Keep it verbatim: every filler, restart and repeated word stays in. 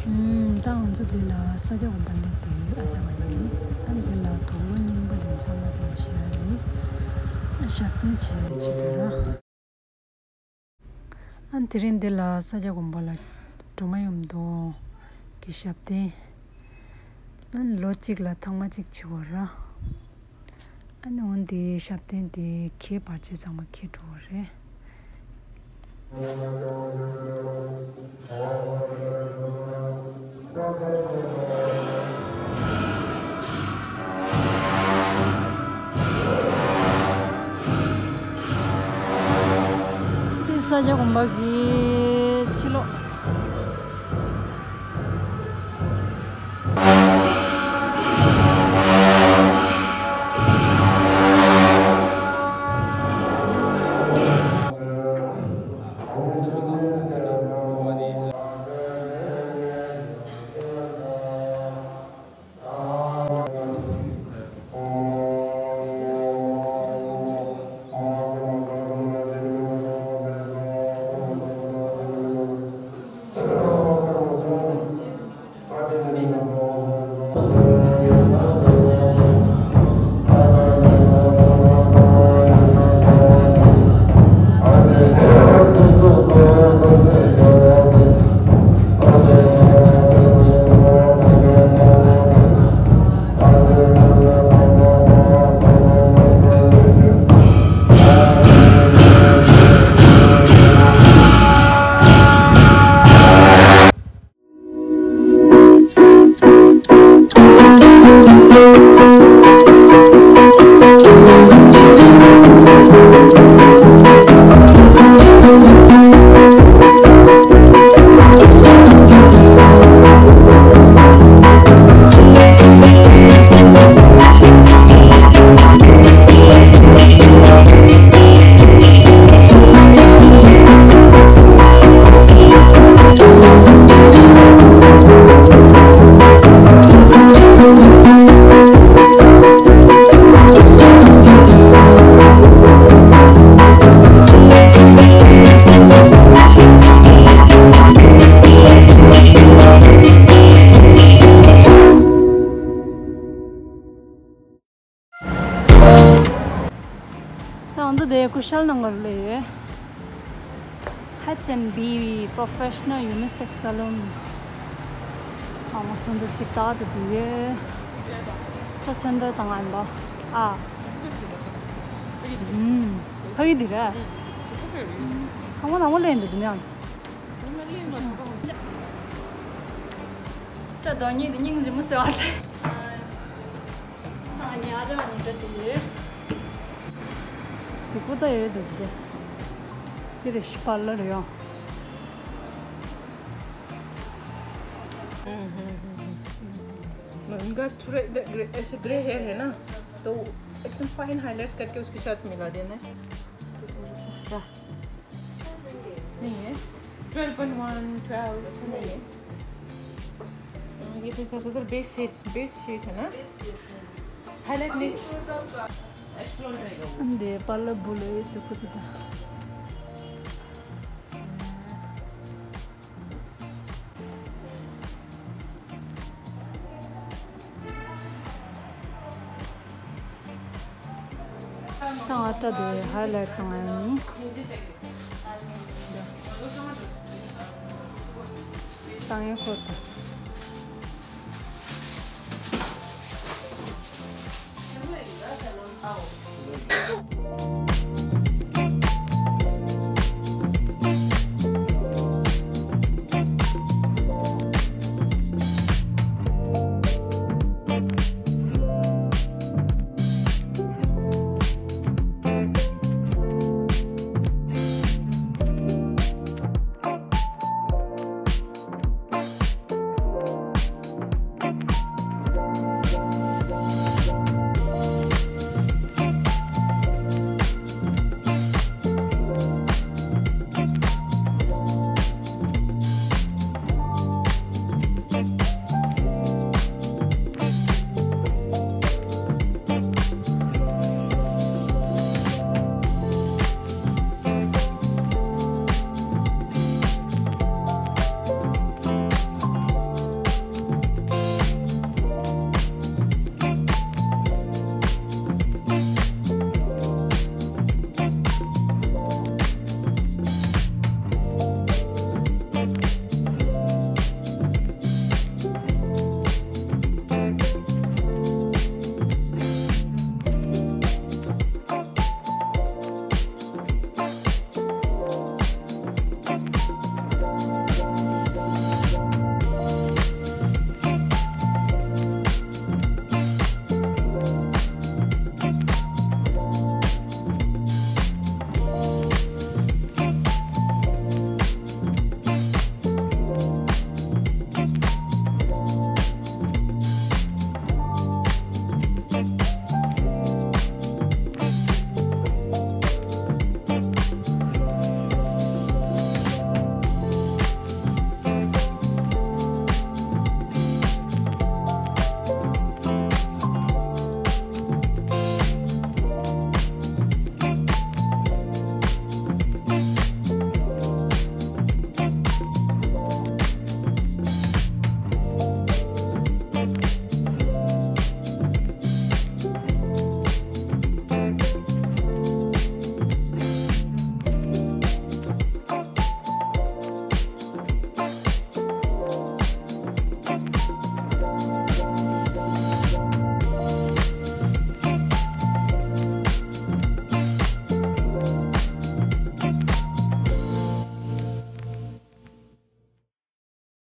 ཨུམ། ད་ང་ཚོ་འདི་ལ་ས་སྐྱ་དགོན་པ་སླེབས་དུས་ཨ་ཅག་མ་ཡིན། ཨ་འདི་ལ་དུག་ལོག་རྙིང་པ་དེ་ཚང་མ་དེ་ལ་བཞག་རེད། ཨ་ཞབས་བརྟན་བྱེད་བྱེད་དུས་ར། ཨ་དེ་རིང་འདི་ལ་ས་སྐྱ་དགོན་པ་ལ་སྒྲོལ་མ་ཡུམ་དུ་གི་ཞབས་བརྟན། ཨ་ལོ་གཅིག་ལ་ཐེངས་མ་གཅིག་བྱེད་དགོས་ར། ཨ་ནི་འོན་ཏེ་ཞབས་བརྟན་དེ་ཁྱེད་བར་ཆད་ཚང་མ་ཁྱེར་འགྲོ་བ་རེད། འདི་ས་སྐྱ་དགོན་པ་གི་ཕྱི་ལོགས། ད་ང་ཚོ་དེ་ཀུ་ཤལ་ནང་གར་སླེབས་ཡོད། H and B Professional Unisex Salon. ཨ་མ་སོང་འདུག་ཅིག་ད་དུ་དུ་ཡོད། ཁྱོད་ཚོན་འདྲ་དང་ཨ་འབའ། ཨ། ཨུམ། ཕ་གི་འདི་ར། ཁང་པ་ནང་མ་སླེབས་འདུག་འདི་ནས། སྐྲ་གདོང་གཉིས་དེ་སྙིང་རྗེ་མོ་བཟོས་པ་འདྲ། ཨ་ནི་ཨ་ཅག་གཉིས་འདྲ་དེ་ཡོད། རྫིག་པོ་ད་ཡོད་འདུག་དེ། འདི་རེད་ཤི་པར་ལར་ཡོད། हम्म, हम्म, हम्म, हम्म। इनका थोड़ा इधर ग्रे, ऐसे ग्रे हेयर है ना, तो एकदम फाइन हाइलाइट्स करके उसके साथ मिला देना है। तो थोड़ा सा क्या? नहीं है। ट्वेल्व पॉइंट वन, ट्वेल्व, ऐसा नहीं है। हाँ, ये तो ज़्यादातर बेस शेड, बेस शेड है ना? हाईलाइट नहीं। एक्सप्लोर करेगा वो। འདི་པར་ལ་བུ་ལོ་ཡི་ཚུ་ཁུ་ཏུ་ད། ད་ང་ལྟ་དེ་ཧ་ལས་གང་ཡང་མིན། ད་ཡང་ཁོ་ད།